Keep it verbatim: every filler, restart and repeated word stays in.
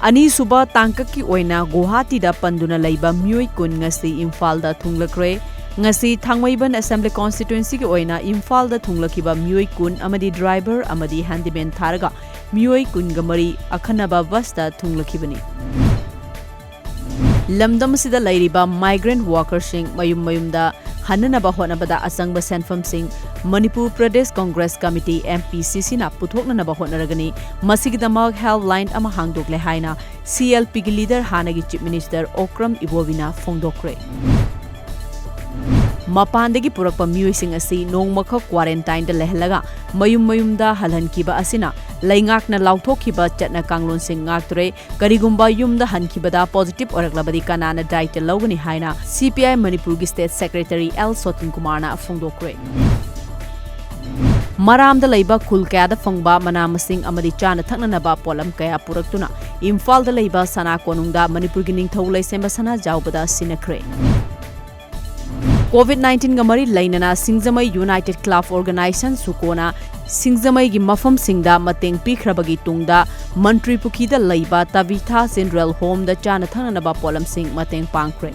ꯑꯅꯤꯁꯨꯕ ꯇꯥꯡꯀꯛꯀꯤ ꯑꯣꯏꯅ ꯒꯨꯋꯥꯍꯥꯇꯤꯗ ꯄꯟꯗꯨꯅ ꯂꯩꯕ ꯃꯤꯑꯣꯏ ꯀꯨꯟ ꯉꯁꯤ ꯏꯝꯐꯥꯜꯗ ꯊꯨꯡꯂꯈ꯭ꯔꯦ꯫ ꯉꯁꯤ ꯊꯥꯡꯃꯩꯕꯟ Assembly Constituencyꯒꯤ ꯑꯣꯏꯅ ꯏꯝꯐꯥꯜꯗ ꯊꯨꯡꯂꯈꯤꯕ ꯃꯤꯑꯣꯏ ꯀꯨꯟ ꯑꯃꯗꯤ driver ꯑꯃꯗꯤ handyman ꯊꯥꯔꯒ ꯃꯤꯑꯣꯏ ꯀꯨꯟꯒ ꯃꯔꯤ ꯑꯈꯟꯅꯕ busꯇ ꯊꯨꯡꯂꯈꯤꯕꯅꯤ꯫ ꯂꯝꯗꯝ ꯑꯁꯤꯗ ꯂꯩꯔꯤꯕ migrant workerꯁꯤꯡ ꯃꯌꯨꯝ ꯃꯌꯨꯝꯗ ꯍꯟꯅꯅꯕ ꯍꯣꯠꯅꯕꯗ ꯑꯆꯪꯕ ꯁꯦꯟꯐꯝꯁꯤꯡ Manipur Pradesh Congress Committee, MPCCꯅ ꯄꯨꯊꯣꯛꯅꯅꯕ ꯍꯣꯠꯅꯔꯒꯅꯤ꯫ ꯃꯁꯤꯒꯤꯗꯃꯛ helpline ꯑꯃ ꯍꯥꯡꯗꯣꯛꯂꯦ ꯍꯥꯏꯅ CLPꯒꯤ leader ꯍꯥꯟꯅꯒꯤ Chief Minister Okram Ibobiꯅ ꯐꯣꯡꯗꯣꯛꯈ꯭ꯔꯦ꯫ ꯃꯄꯥꯟꯗꯒꯤ ꯄꯨꯔꯛꯄ ꯃꯤꯑꯣꯏꯁꯤꯡ ꯑꯁꯤ ꯅꯣꯡꯃꯈꯛ quarantineꯗ ꯂꯩꯍꯜꯂꯒ ꯃꯌꯨꯝ ꯃꯌꯨꯝꯗ ꯍꯜꯍꯟꯈꯤꯕ ꯑꯁꯤꯅ ꯂꯩꯉꯥꯛꯅ ꯂꯥꯎꯊꯣꯛꯈꯤꯕ ꯆꯠꯅ ꯀꯥꯡꯂꯣꯟꯁꯤꯡ ꯉꯥꯛꯇꯔꯦ꯫ ꯀꯔꯤꯒꯨꯝꯕ ꯌꯨꯝꯗ ꯍꯟꯈꯤꯕꯗ positive ꯑꯣꯏꯔꯛꯂꯕꯗꯤ ꯀꯅꯥꯅ ꯗꯥꯏꯇ ꯂꯧꯒꯅꯤ ꯍꯥꯏꯅ CPI ꯃꯅꯤꯄꯨꯔꯒꯤ State Secretary L ꯁꯣꯇꯟ ꯀꯨꯃꯥꯔꯅ ꯐꯣꯡꯗꯣꯛꯈ꯭ꯔꯦ꯫ ꯃꯔꯥꯝꯗ ꯂꯩꯕ ꯈꯨꯜ ꯀꯌꯥꯗ ꯐꯪꯕ ꯃꯅꯥ ꯃꯁꯤꯡ ꯑꯃꯗꯤ ꯆꯥꯅ ꯊꯛꯅꯅꯕ ꯄꯣꯠꯂꯝ ꯀꯌꯥ ꯄꯨꯔꯛꯇꯨꯅ ꯏꯝꯐꯥꯜꯗ ꯂꯩꯕ ꯁꯅꯥ ꯀꯣꯅꯨꯡꯗ ꯃꯅꯤꯄꯨꯔꯒꯤ ꯅꯤꯡꯊꯧ ꯂꯩꯁꯦꯝꯕ ꯁꯅꯥꯖꯥꯎꯕꯗ ꯁꯤꯟꯅꯈ꯭ꯔꯦ꯫ COVID nineteenꯒ ꯃꯔꯤ ꯂꯩꯅꯅ ꯁꯤꯡꯖꯃꯩ United Club Organization, ꯁꯨꯀꯣꯅ ꯁꯤꯡꯖꯃꯩꯒꯤ ꯃꯐꯝꯁꯤꯡꯗ ꯃꯇꯦꯡ ꯄꯤꯈ꯭ꯔꯕꯒꯤ ꯇꯨꯡꯗ ꯃꯟꯇ꯭ꯔꯤ ꯄꯨꯈ꯭ꯔꯤꯗ ꯂꯩꯕ ꯇꯕꯤꯊꯥ ꯆꯤꯜꯗ꯭ꯔꯦꯟ ꯍꯣꯝꯗ ꯆꯥꯅ ꯊꯛꯅꯅꯕ ꯄꯣꯠꯂꯝꯁꯤꯡ ꯃꯇꯦꯡ ꯄꯥꯡꯈ꯭ꯔꯦ꯫